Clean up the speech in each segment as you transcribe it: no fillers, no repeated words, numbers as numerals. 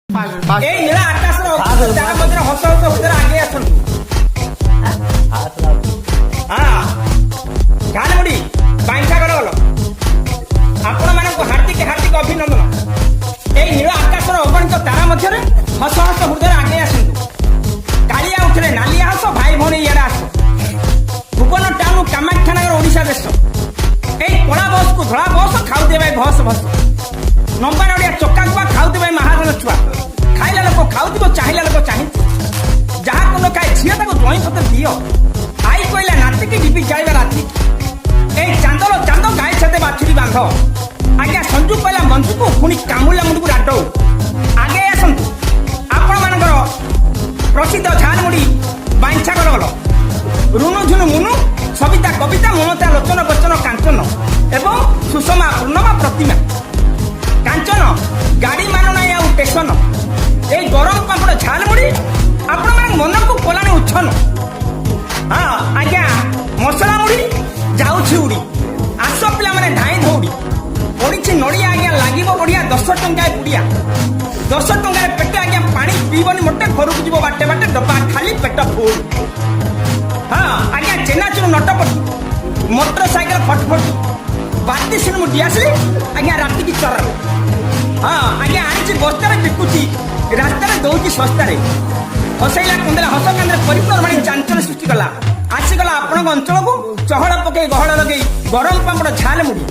ଏଇ ନୀଳ ଆକାଶର ତାରା ମଧ୍ୟରେ ହସ ହସ ଭିତରେ ଆଗେଇ ଆସନ୍ତୁ। ହଁ, ଝାଲମୁଢ଼ି ବାଇଁଛା ଗଲ ଗଲ, ଆପଣମାନଙ୍କୁ ହାର୍ଦ୍ଦିକ ହାର୍ଦ୍ଦିକ ଅଭିନନ୍ଦନ। ଏଇ ନୀଳ ଆକାଶର ଅଗଣିତ ତାରା ମଧ୍ୟରେ ହସ ହସ ହୃଦୟରେ ଆଗେଇ ଆସନ୍ତୁ। କାଳିଆ ଉଠିଲେ ନାଲିଆ ହସ, ଭାଇ ଭଉଣୀ ଇଆଡ଼େ ଆସ। ଭୁବନ ଟାଉନ, କାମାକ୍ଷାନଗର, ଓଡ଼ିଶା ଦେଶ। ଏଇ କଳା ବସକୁ ଧଳା ବସ ଖାଉଥିବେ ଭସ ଭସ। ଲମ୍ବା ନଡ଼ିଆ ଚକା ଗୁଆ ଖାଉଥିବେ ମହାଜନ ଛୁଆ। ଖାଇଲା ଲୋକ ଖାଉଥିବ, ଚାହିଁଲା ଲୋକ ଚାହିଁଥିବ। ଯାହାକୁ ନ ଖାଏ ଝିଅ, ତାକୁ ଜଇଁ ପତ୍ର ଦିଅ। ଆଈ କହିଲା ନାତିକି, ଯିବି ଯାଇବା ରାତି। ଏଇ ଚାନ୍ଦର ଚାନ୍ଦ, ଗାଈ ଛାତେ ବାଛୁରୀ ବାନ୍ଧ। ଆଜ୍ଞା, ସଞ୍ଜୁ କହିଲା ମଞ୍ଜୁକୁ, ପୁଣି କାମୁଲା ମୁଣ୍ଡକୁ ରାଡଉ। ଆଗେଇ ଆସନ୍ତୁ ଆପଣମାନଙ୍କର ପ୍ରସିଦ୍ଧ ଝାଲମୁଢ଼ି ବାଇଁଛା ଗଲ ଗଲ, ରୁନୁ ଝୁନୁ ମୁନୁ, ସବିତା, କବିତା, ମମତା, ଲୋଚନ, ବଚନ, କାଞ୍ଚନ ଏବଂ ସୁଷମା, ପୂର୍ଣ୍ଣମା, ପ୍ରତିମା। କାଞ୍ଚନ ଗାଡ଼ି ମାନ ନାହିଁ ଆଉ ଷ୍ଟେସନ। ଏଇ ଗରମ ପାମ୍ପଡ଼ ଝାଲମୁଢ଼ି ଆପଣମାନଙ୍କ ମନକୁ କଲାଣି ଉଚ୍ଛନ। ହଁ ଆଜ୍ଞା, ମସଲା ମୁଢ଼ି ଯାଉଛି ଉଡ଼ି, ଆସ ପିଲାମାନେ ଧାଇଁ ଧଉଡ଼ି। ପଡ଼ିଛି ନଡ଼ିଆ ଆଜ୍ଞା, ଲାଗିବ ବଢ଼ିଆ, 10 ଟଙ୍କା ପୁଡ଼ିଆ। 10 ଟଙ୍କାରେ ପେଟ ଆଜ୍ଞା ପାଣି ପିଇବନି ମୋଟେ, ଘରକୁ ଯିବ ବାଟେ ବାଟେ ଡବା ଖାଲି, ପେଟ ଫୁଲ। ହଁ ଆଜ୍ଞା, ଚେନାଚୁର ନଟପଟି, ମୋଟର ସାଇକେଲ ଫଟଫଟି, ବାତି ଶୁଣି ମୁଁ ଆସିଲି ଆଜ୍ଞା ରାତିକି ଚର। ହଁ ଆଜ୍ଞା, ଆଣିଛି ବସ୍ତାରେ, ବିକୁଛି ରାସ୍ତାରେ, ଦଉଛି ଶସ୍ତାରେ। ହସେଇଲା କୁନ୍ଦେଲା, ହସ କାନ୍ଦରେ ପରିପୂର୍ଣ୍ଣ ରମଣୀ ଚାଞ୍ଚଲ୍ୟ ସୃଷ୍ଟି କଲା। ଆସିଗଲା ଆପଣଙ୍କ ଅଞ୍ଚଳକୁ ଚହଳ ପକେଇ, ଗହଳ ଲଗେଇ, ଗରମ ପାମ୍ପଡ଼ ଝାଲ ମୁଢି।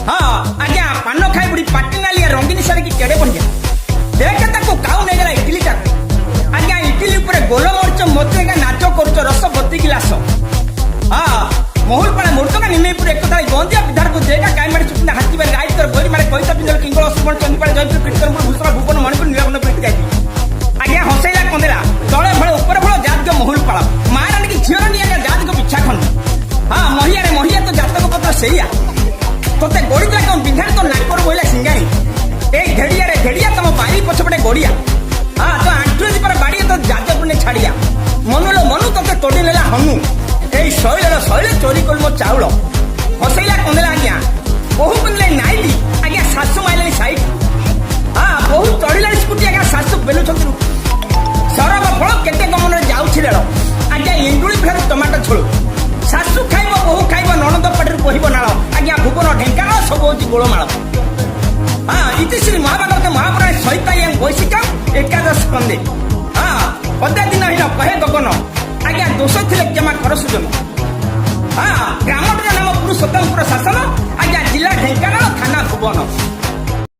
ହଁ ଆଜ୍ଞା, ପାନ ଖାଇ ବୁଢୀ ପାଟି ନାଲିଆ, ରଙ୍ଗିନୀ ସାରିକି କେଡେ ବଢିଆ। ଦେଖେ ତାକୁ, କାଉ ନେଇଗଲା ଇଟିଲିଟାକୁ। ଆଜ୍ଞା, ଇଟିଲି ଉପରେ ଗୋଲମରିଚ ମତେ ଆଜ୍ଞା ନାଚ କରୁଛ, ରସ ଭର୍ତ୍ତି ଗିଲାସ। ହଁ, ମହୁଲପାଳ ମୃଦଙ୍ଗା, ନିମେଇପୁର ଏକ ଥାଳି ଗନ୍ଦିଆ, ବିଧାରକୁ ଜେଗା, ଗାଇମାଡ଼ି, ଚୁକୁନ୍ଦା, ହାତୀବାରି, ରାଇତର, ଗରିମାରେ, କଇତା, ପିଞ୍ଜର, କିଙ୍ଗଳ, ସୁବର୍ଣ୍ଣ, ଚଣ୍ଡିପାଳ, ଜୟପୁର, କୀର୍ତ୍ତନପୁର, ଭୂଷଣ, ଭୁବନ, ମଣିପୁର, ନୀଳକଣ୍ଠପୁର ଇତ୍ୟାଦି। ଆଜ୍ଞା, ହସେଇଲା କନ୍ଦେଲା, ତଳେ ଫଳ ଉପରେ ଫଳ, ଜାତିକ ମହୁଲପାଳ, ମା ରାଣୀ କି ଝିଅ ରାଣୀ ଆଜ୍ଞା, ଜାତିକ ବିଛାଖଣ୍ଡ। ହଁ, ମହିଆରେ ମହିଆ, ତ ଜାତକ ପତ୍ର ସେଇଆ। ତୋତେ ଗଡ଼ିଥିଲା କଣ ବିନ୍ଧାରେ, ତୋ ନାକରୁ ବୋହିଲା ସିଙ୍ଗାଣି। ଏଇ ଘେଡ଼ିଆରେ ଘେଡ଼ିଆ, ତମ ବାରି ପଛପଟେ ଗଡ଼ିଆ। ହଁ, ତୋ ଆଣ୍ଠୁରେ ଯିବାର ବାଡ଼ିଆ, ତୋ ଯାଜପୁର ଛାଡ଼ିଆ। ମନୁଲ ମନୁ, ତୋତେ ତୋଡ଼ି ନେଲା ହନୁ। ଏଇ ଶୈଳର ଶୈଳ, ଚୋରି କଲୁ ମୋ ଚାଉଳ। ହସେଇଲା କନ୍ଦେଲା ଆଜ୍ଞା, ବୋହୁ ପିନ୍ଧିଲେ ନାଇଟି ଆଜ୍ଞା, ଶାଶୁ ମାଇଲେଣି ସାଇଟ୍। ହଁ, ବୋହୁ ଚଢିଲାଣି ସ୍କୁଟି ଆଜ୍ଞା, ଶାଶୁ ବେଲୁଛନ୍ତି ରୁଟି। ସରଗ ଫଳ, କେତେ ଗମନରେ ଯାଉଛି ରେଳ। ଆଜ୍ଞା, ଏଣ୍ଡୁଳି ପିଠାରୁ ଟମାଟୋ ଝୋଳ, ଶାଶୁ ଖାଇବ, ବୋହୁ ଖାଇବ, ନଣନ୍ଦ ପାଟିରୁ ବହିବ ନାଳ। ଆଜ୍ଞା, ଭୁବନ ଢେଙ୍କାନାଳ, ସବୁ ହଉଛି ଗୋଳମାଳ। ହଁ, ଇତିଶ୍ରୀ ମହାଭାଗବତ ମହାପୁରାଣ ସହିତାୟାଂ ବୈଶିକା ଏକାଦଶ ସ୍କନ୍ଧେ। ହଁ, ପଦା ଦିନ ହୀନ କହେ ଗଗନ, ଆଜ୍ଞା ଦୋଷ ଥିଲେ କ୍ଷମା କର ସୁଜନ। ହଁ, ଗ୍ରାମଟିର ନାମ ପୁରୁଷୋତ୍ତମପୁର ଶାସନ ଆଜ୍ଞା, ଜିଲ୍ଲା ଢେଙ୍କାନାଳ, ଥାନା ଭୁବନ।